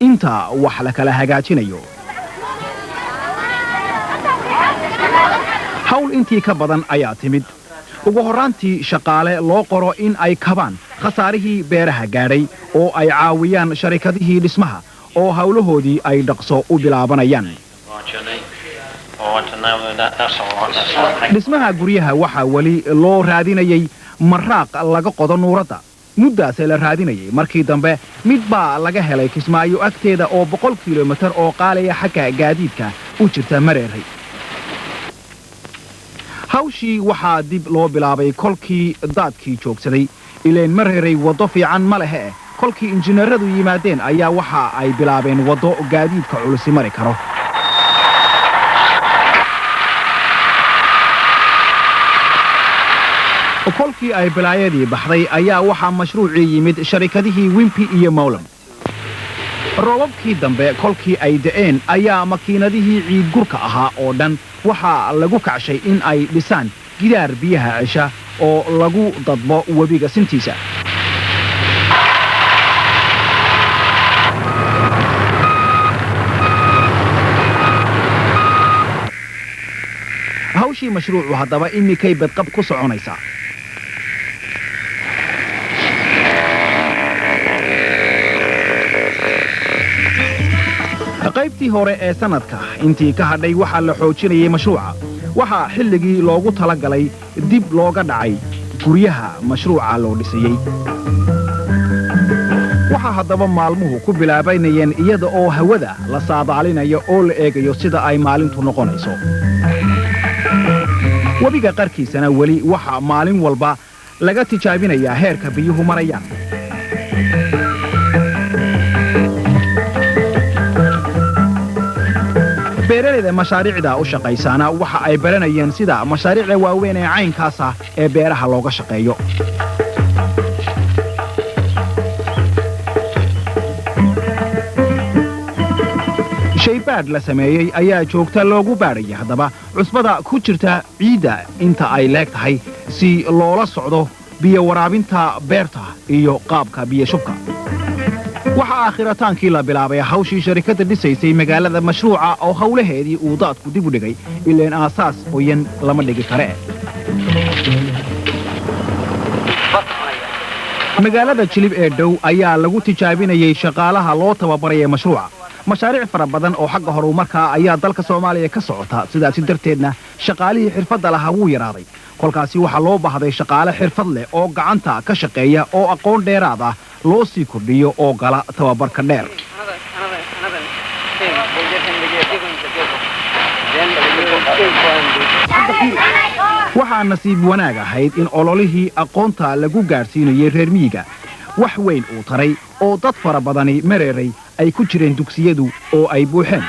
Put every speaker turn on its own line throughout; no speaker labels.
Inta wax la kala hagaajinayo, hawl intii ka badan ayaa timid. Ugu horraantii, shaqaale loo qoro in ay kabaan khasaarihii beeraha gaadhay oo ay caawiyaan sharikadihii dhismaha oo hawlahoodii ay dhaqso u bilaabanayaan. Dhismaha guryaha waxaa weli loo raadinayey maraaq laga qodo nuuradda. Muddaase la raadinayay. Markii dambe mid baa laga helay Kismaayo agteeda oo 100 kilomitir oo qaaliya xagga gaadiidka u jirta Mareeray. Hawshii waxaa dib loo bilaabay kolkii daadkii joogsaday. Ilayn Mareeray waddo fiican ma lehe. Kolkii injineeradu yimaadeen ayaa waxa ay bilaabeen waddo gaadiidka culusi mari karo. Kolkii ay balaayadii baxday ayaa waxaa mashruucii yimid sharikadihii Wimpy iyo Mowlam. Roobabkii dambe kolkii ay da'een ayaa makiinadihii ciidgurka ahaa oo dhan waxaa lagu kacshay in ay dhisaan gidaar biyaha cesha oo lagu dadbo webiga sintiisa. Hawshii mashruucu haddaba imikay badqab ku soconaysaa. Qaybtii hore ee sannadka intii ka hadhay waxaa la xoojinayay mashruuca. Waxaa xilligii loogu tala galay dib looga dhacay guryaha mashruuca loo dhisayey. Waxaa haddaba maalmuhu ku bilaabanayeen iyada oo hawada la saadaalinayo oo la eegayo sida ay maalintu noqonayso. Webiga qarkiisana weli waxaa maalin walba laga tijaabinayaa heerka biyuhu marayaan. Beeralayda mashaariicda u shaqaysaana waxa ay baranayeen sida mashaariicda waaweyn ee caynkaas ah ee beeraha looga shaqeeyo. Shaybaadh la sameeyey ayaa joogta loogu baadhaya haddaba cusbada ku jirta ciidda inta ay leeg tahay, si loola socdo biyo waraabinta beerta iyo qaabka biyo shubka. Waxaa aakhirataankii la bilaabay hawshii sharikadda dhisaysay magaalada mashruuca oo howlaheedii uu daadku dib u dhigay. Ileen aasaas qoyan lama dhigi kare. Magaalada Jilib ee dhow ayaa lagu tijaabinayey shaqaalaha loo tababaraya mashruuca. Mashaariic fara badan oo xagga horumarkaa ayaa dalka Soomaaliya ka socota. Sidaasi darteedna shaqaalihii xirfadda lahaa wuu yaraaday. Kolkaasi waxaa loo baahday shaqaale xirfad leh oo gacanta ka shaqeeya oo aqoon dheeraad ah loo sii kordhiyo oo gala tababarka dheer. Waxaa nasiib wanaag ahayd in ololihii aqoonta lagu gaadhsiinayay reer miyiga wax weyn uu taray oo dad fara badani Mareeray ay ku jireen dugsiyadu oo ay buuxeen.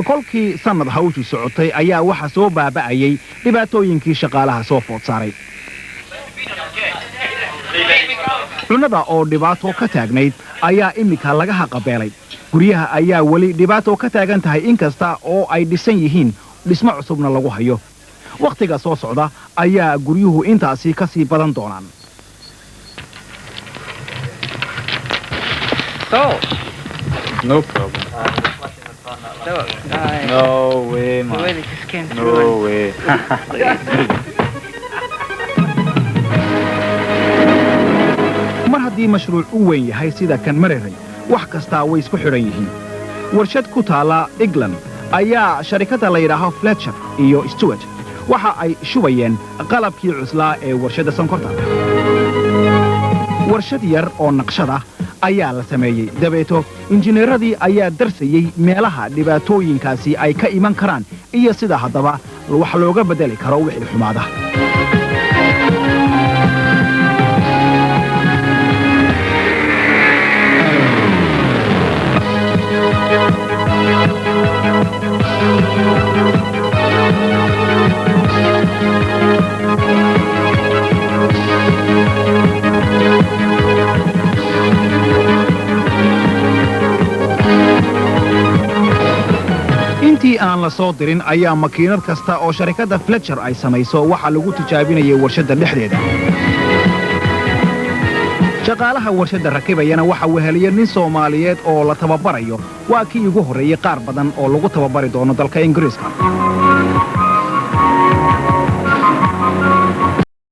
Kolkii sannad hawshu socotay ayaa waxa soo baaba'ayay dhibaatooyinkii shaqaalaha soo food saaray. Cunnada oo dhibaato ka taagnayd ayaa iminka laga haqabeelay. Guryaha ayaa weli dhibaato ka taagan tahay, inkasta oo ay dhisan yihiin, dhismo cusubna lagu hayo. Wakhtiga soo socda ayaa guryuhu intaasi ka sii badan doonaan.
Salt.
No problem.
Look, aye.
No way,
The
man.
way they just came through.
No way.
Mar haddii mashruuc u weyn yahay sida kan Mareray, wax kastaa way isku xidhan yihiin. Warshad ku taalla England ayaa sharikadda la yidhaaho Fletcher iyo Stewart waxa ay shubayeen qalabkii cuslaa ee warshadda sonkorta. Warshad yar oo naqshad ah ayaa la sameeyey. Dabeeto injineeradii ayaa darsayey meelaha dhibaatooyinkaasi ay ka iman karaan iyo sida haddaba wax looga beddeli karo wixii xumaada. Intii Intii aan la soo dirin ayaa makiinad kasta oo sharikadda Fletcher ay samayso waxaa lagu tijaabinayay warshadda dhexdeeda. Shaqaalaha warshadda rakibayana waxa weheliya nin Soomaaliyeed oo la tababarayo. Waa kii ugu horreeyey qaar badan oo lagu tababari doono dalka Ingiriiska.